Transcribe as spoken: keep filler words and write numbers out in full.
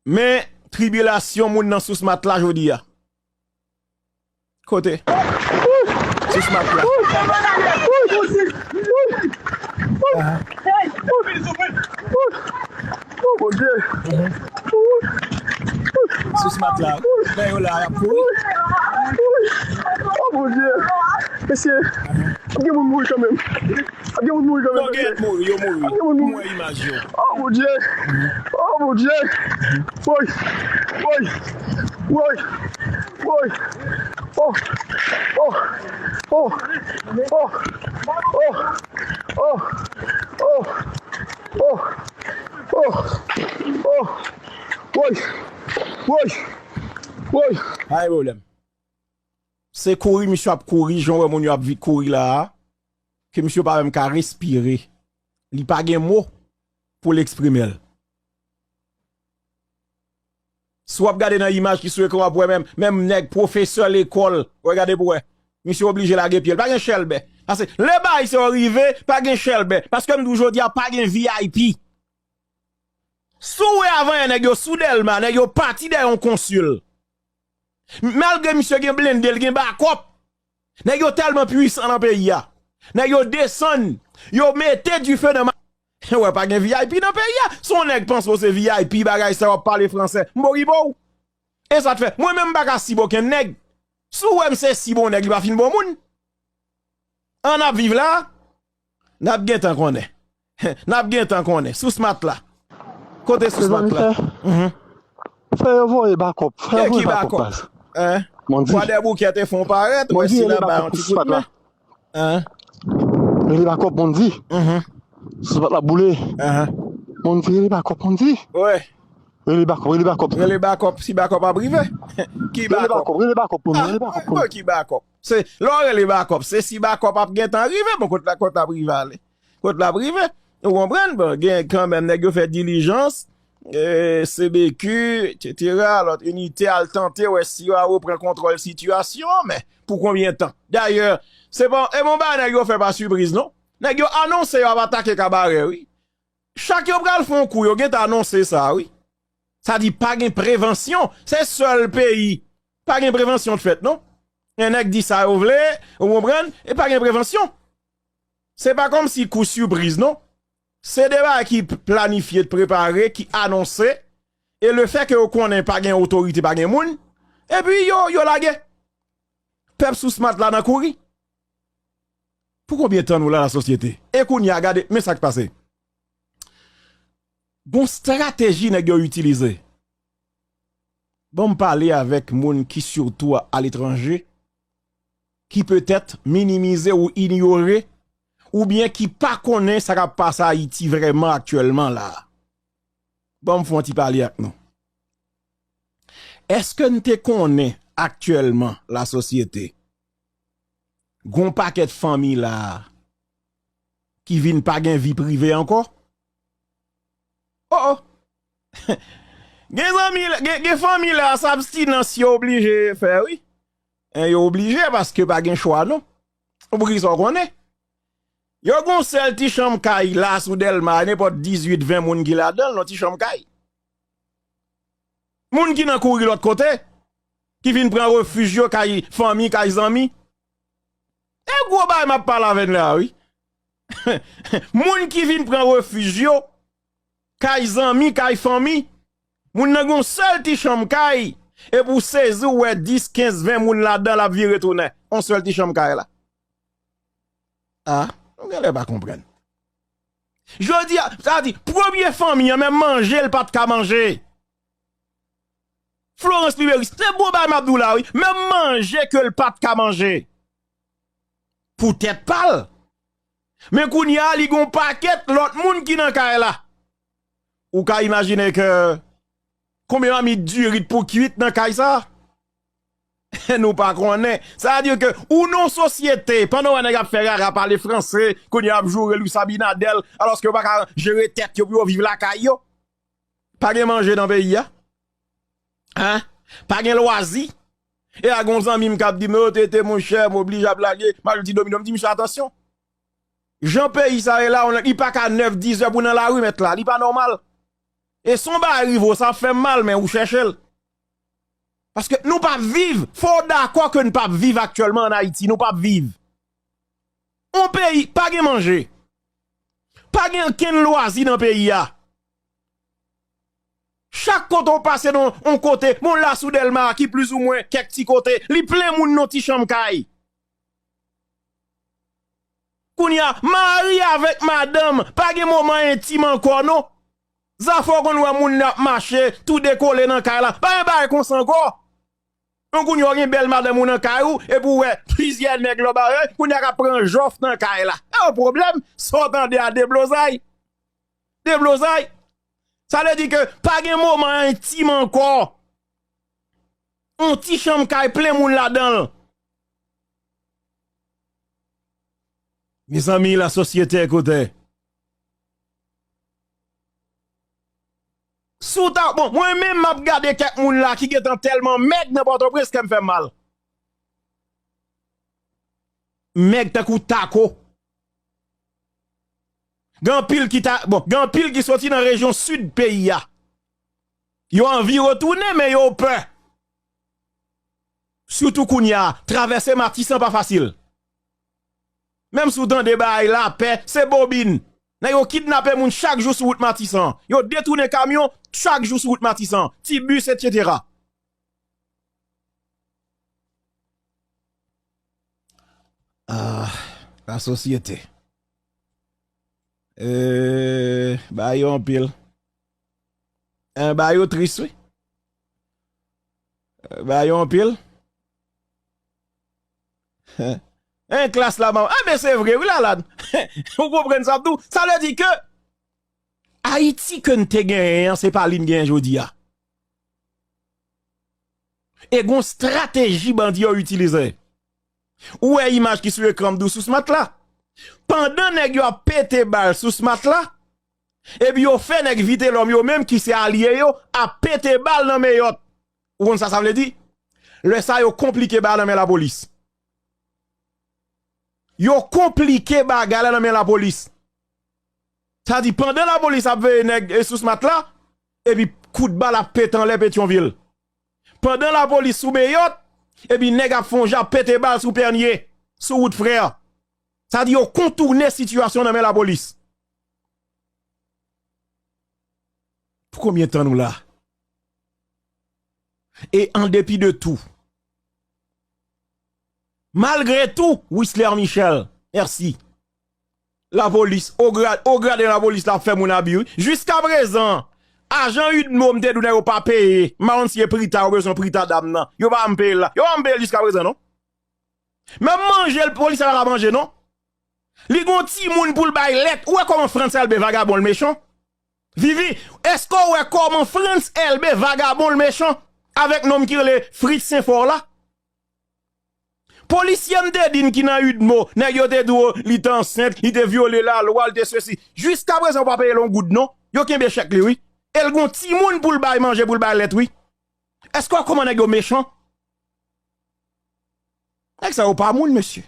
Men tribilasyon moun nan Sous Matla jodi a. Kote? Sous Matla. Aha. Oh, Bondye. Sous Matla. Lè yo la, y ap kouri. Oh, Bondye. Mesye, ap gen moun mouri kanmenm. Ap gen moun mouri kanmenm, mesye. Yo gen mouri, yo mouri. Ap gen moun mouri. Mwen imaj yo. Oh, Bondye. Oh, Bondye. Woy. Woy. Woy. Woy. Oh. Oh. Oh. Oh. Oh. Oh. Oh. Oh. Oh. Woy. Woy. Woy. Pa gen pwoblèm. Se kouri misye ap kouri, jan w wè moun yo ap vit kouri la a, ke misye pa menm ka respire. Li pa gen mo pou l eksprime l. Si w ap gade nan imaj ki sou ekran, w ap wè menm, menm nèg pwofesè lekòl, w gade pou wè. Misye oblije lage pye l. Pa gen chèlbè. Paske lè bagay sa yo rive, pa gen chèlbè. Paske m di w jodi a, pa gen V I P. Si w wè avanyè nèg yo sou Dèlma, nèg yo pati dèyè yon konsil. Malgre misye gen blende, l gen bakòp. Nèg yo tèlman pwisan nan peyi a. Nèg yo desann, yo mete dife nan ma-, wè, pa gen V I P nan peyi a. Si yon nèg panse w se V I P, bagay sa, w ap pale fransè, m boribo w. E sa t fè, mwen menm m pa ka sib okenn nèg. Si w wè m se sib yon nèg, li pa fin bon moun. An n ap viv la, n ap gentan konnen. N ap gentan konnen. Sous Matla. Kote Sous Matla? Mezanmi, frè. Mhm. Frè, yo voye bakòp. Frè, yo voye bakòp, baz. Hein? Bwadèboukè te fon parèt, wè si n ap bay yon ti kout men. Hein? Rele bakòp, Mondi. Mhm. Sous Matla boule. Ahan. Mondi, rele bakòp, Mondi. Wè. Rele bakòp, rele bakòp. Rele bakòp, si bakòp ap rive. Ki bakòp? Rele bakòp, rele bakòp, Mondi, rele bakòp, Mondi. Ki bakòp? Se, lè w rele bakòp, se si bakòp ap gentan rive, bon, kot la, kot l ap rive ale? Kot l ap rive? Ou konprann? Bon, gen kanmenm nèg yo fè dilijans, eh, C B Q, et cetera, lòt inite al tante, wè si yo a reprann kontwòl sitiyasyon an, men pou konbyen tan? Dayè, se pa, e bon bagay nèg yo fè pa sipriz, non. Nèg yo anonse yo ap atake Kabarè, wi. Chak yo pral fè yon kou, yo gentan anonse sa, wi. Sa di pa gen prevansyon. Se sèl peyi pa gen prevansyon k fèt, non. Yon nèg di sa yo vle, ou konprann, e pa gen prevansyon. Se pa kòmsi kou sipriz, non. Se de bagay ki p-, planifye, prepare, ki anonse, e lefètke yo konnen pa gen otorite, pa gen moun, epi yo, yo lage. Pèp Sous Matla nan kouri. Pou konbyen tan nou la, lasosyete? E kounye a, gade, men sa k pase. Gon estrateji nèg yo itilize. Ban m pale avèk moun ki sitou aletranje, ki petèt minimize ou inyore, oubyen ki pa konnen sa k ap pase Ayiti vrèman aktyèlman la. Ban m fè yon ti pale ak nou. Èske n te konnen aktyèlman, lasosyete, gon pakèt fanmi la a ki vin pa gen vi prive ankò? Oh, oh. Gen zanmi, gen, gen fanmi la, sa abstinans yo oblije fè, wi. En, yo oblije paske pa gen chwa, non. Ou poukisa w konnen? Yo gon sèl ti chanm kay la sou Dèlma, nenpòt dizuit, ven moun ki ladan l, nan ti chanm kay. Moun ki nan kouri lòt kote, ki vin pran refij yo kay fanmi, kay zanmi. E gwo bagay m ap pale avè n la, wi. Moun ki vin pran refij yo kay zanmi, kay fanmi. Moun nan gon sèl ti chanm kay, epi w sezi w wè dis, kenz, ven moun ladan l ap vire tounen. On sèl ti chanm kay la. Ah, nou genlè pa konprann. Jodi a, sa di, premye fanmi an, menm manje l pa t ka manje. Florence Liberis, se bon bagay m ap di w la, wi. Menm manje ke l pa t ka manje. Pou tèt pa l. Men kounye a, li gon pakèt lòt moun ki nan kay la. Ou ka imajine ke konbyen mamit diri t pou kwit nan kay sa? Nou pa konnen. Sa vle di ke ou nan sosyete, pandan w wè nèg ap fè rara, pale franse, kounye a ap joure Luis Abinader, alòske yo pa ka jere tèt yo pou yo viv lakay yo. Pa gen manje nan peyi a. Hein? Pa gen lwazi. E a gon zanmi m k ap di m, "Yo, Tete, monchè, m oblije ap lage." M al di Domino, m di, "Misye, atansyon. Jan peyi sa ye la, li pa ka nèf, diz è pou nan lari, mèt la. Li pa nòmal." E si yon bagay rive w, sa ap fè m mal, men ou chèche l. Paske nou p ap viv. Fò w dakò ke n p ap viv aktyèlman ann Ayiti. Nou p ap viv. On peyi, pa gen manje. Pa gen okenn lwazi nan peyi a. Chak kote w pase nan on kote, bon, la sou Dèlma ki plizoumwen kèk ti kote, li plen moun nan ti chanm kay. Kounye a, mari avèk madanm pa gen moman entim ankò non. Zafè w konn wè moun nan ap mache, tou dekole nan kay la. Pa gen bagay konsa ankò. Donk kounye a w gen bèl madanm ou nan kay ou, epi w wè plizyè nèg lòbare, kounye a k ap pran jòf nan kay la. E yon pwoblèm, sa w tande a deblozay. Deblozay. Sa vle di ke pa gen moman entim ankò. On ti chanm kay plen moun ladan l. Mezanmi, la sosyete, kote. Si w ta, bon, mwen menm m ap gade kèk moun la ki gentan tèlman mèg nan Pòtoprens, kè m fè m mal. Mèg tankou tako. Gen anpil ki ta, bon, gen anpil ki soti nan rejyon sid peyi a. Yo anvi retounen, men yo pè. Sitou kounye a, travèse Matisan pa fasil. Menm si w tande bagay lapè, se bobin. Nèg yo kidnape moun chak jou sou wout Matisan. Yo detounen kamyon chak jou sou wout Matisan, ti bis, etsetera. Ah, la sosyete. Eh, bagay yo anpil. Eh, bagay yo tris, wi. Eh, bagay yo anpil. En klas la, manman. Ah, men se vre, wi, Lalane. Ou konprann sa, tou? Sa vle di ke Ayiti ke n te genyen an, se pa li n genyen jodi a. E gon estrateji bandi yo itilize. Ou wè imaj ki sou ekran m di w sou Smat la? Pandan nèg yo ap pete bal sou Smat la, epi yo fè nèg Vitelhomme yo menm ki se alye yo ap pete bal nan meyòt. Ou konn sa sa vle di? Lè sa yo konplike bagay nan men lapolis. Yo konplike bagay la nan men lapolis. Sa di, pandan lapolis ap veye nèg, e, sou Smat la, epi kout bal ap pete anlè Petyonvil. Pandan lapolis sou Meyòt, epi nèg ap fè on jan ap pete bal sou Pènye, sou wout Frè. Sa di, yo kontoune sitiyasyon nan men lapolis. Pou konbyen tan nou la? E an depi de tou, malgre tou, Wisler Michel, mèsi. Lapolis, o gra-, o graden lapolis la ap fè moun abi, wi. Jiskaprezan, ajan UDMO m te di w nèg yo pa peye, m pa konn si e prita, yo bezwen prita dam nan. Yo pa janm peye l la. Yo pa janm peye l jiskaprezan, non. Menm manje, polis la pa ka manje, non. Li gon timoun pou l bay lèt. Ou wè kòman Frantz Elbé vagabon l mechan? Vivi, èske w wè kòman Frantz Elbé vagabon l mechan avèk nonm ki rele Fritz Senfò la? Polisye m te di n ki nan UDMO, nèg yo te di w li te ansent, li te vyole lalwa, li te sesi. Jiskaprezan, yo pa peye l yon goud, non. Yo kenbe chèk li, wi. E l gon timoun pou l bay manje, pou l bay lèt, wi. Èske w wè kòman nèg yo mechan? Nèg sa yo pa moun, mesye.